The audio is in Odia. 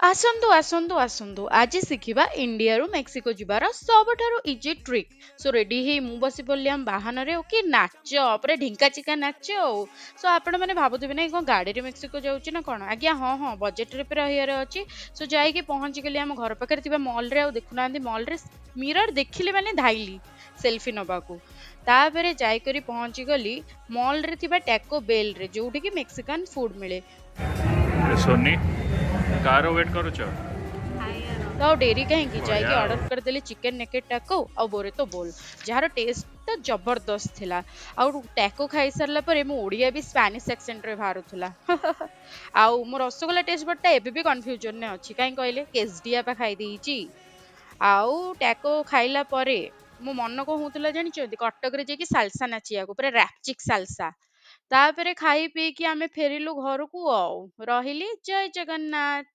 ଆସନ୍ତୁ ଆସନ୍ତୁ ଆସନ୍ତୁ, ଆଜି ଶିଖିବା ଇଣ୍ଡିଆରୁ ମେକ୍ସିକୋ ଯିବାର ସବୁଠାରୁ ଇଜି ଟ୍ରିକ୍। ସୋ ରେଡି ହେଇ ମୁଁ ବସି ପଡ଼ିଲି ଆମ ବାହାନରେ। ଓକେ, ନାଚ ପୁରା ଢିଙ୍କା ଚିକା ନାଚ। ଆଉ ସୋ ଆପଣମାନେ ଭାବୁଥିବେ ନା କଣ ଗାଡ଼ିରେ ମେକ୍ସିକୋ ଯାଉଛି ନା କଣ? ଆଜ୍ଞା ହଁ ହଁ, ବଜେଟ୍ରେ ବି ରହିବାର ଅଛି। ସୋ ଯାଇକି ପହଞ୍ଚିଗଲି ଆମ ଘର ପାଖରେ ଥିବା ମଲ୍ରେ। ଆଉ ଦେଖୁନାହାନ୍ତି, ମଲ୍ରେ ମିରର ଦେଖିଲେ ମାନେ ଧାଇଲି ସେଲ୍ଫି ନେବାକୁ। ତାପରେ ଯାଇକରି ପହଞ୍ଚିଗଲି ମଲ୍ରେ ଥିବା ଟ୍ୟାକୋ ବେଲ୍ରେ, ଯୋଉଠିକି ମେକ୍ସିକାନ ଫୁଡ୍ ମିଳେ। ସୋନି, କାର ୱେଟ୍ କରୁଛ? ତ ଆଉ ଡେରି କାହିଁକି, ଯାଇକି ବଢିଆ। ଅର୍ଡର କରିଦେଲି ଚିକେନ ନେକେଟ୍ ଟାକୋ ଆଉ ବୋରେତୋ ବୋଲ୍, ଯାହାର ଟେଷ୍ଟ ତ ଜବରଦସ୍ତ ଥିଲା। ଆଉ ଟାକୋ ଖାଇସାରିଲା ପରେ ମୁଁ ଓଡ଼ିଆ ବି ସ୍ପାନିଶ ଆକ୍ସେଣ୍ଟରେ ବାହାରୁଥିଲା। ଆଉ ମୋ ରସଗୋଲା ଟେଷ୍ଟ ବଡ଼ଟା ଏବେ ବି କନଫ୍ୟୁଜନରେ ଅଛି। କାହିଁ କହିଲେ, କେସଡିଆ ପା ଖାଇ ଦେଇଛି। ଆଉ ଟାକୋ ଖାଇଲା ପରେ ମୋ ମନ କଣ ହଉଥିଲା ଜାଣିଛନ୍ତି? କଟକରେ ଯାଇକି ସାଲସା ନାଚିବାକୁ, ପୁରା ରାପଚିକ୍ ସାଲସା। ତାପରେ ଖାଇ ପିଇକି ଆମେ ଫେରିଲୁ ଘରକୁ। ଆଉ ରହିଲି, ଜୟ ଜଗନ୍ନାଥ।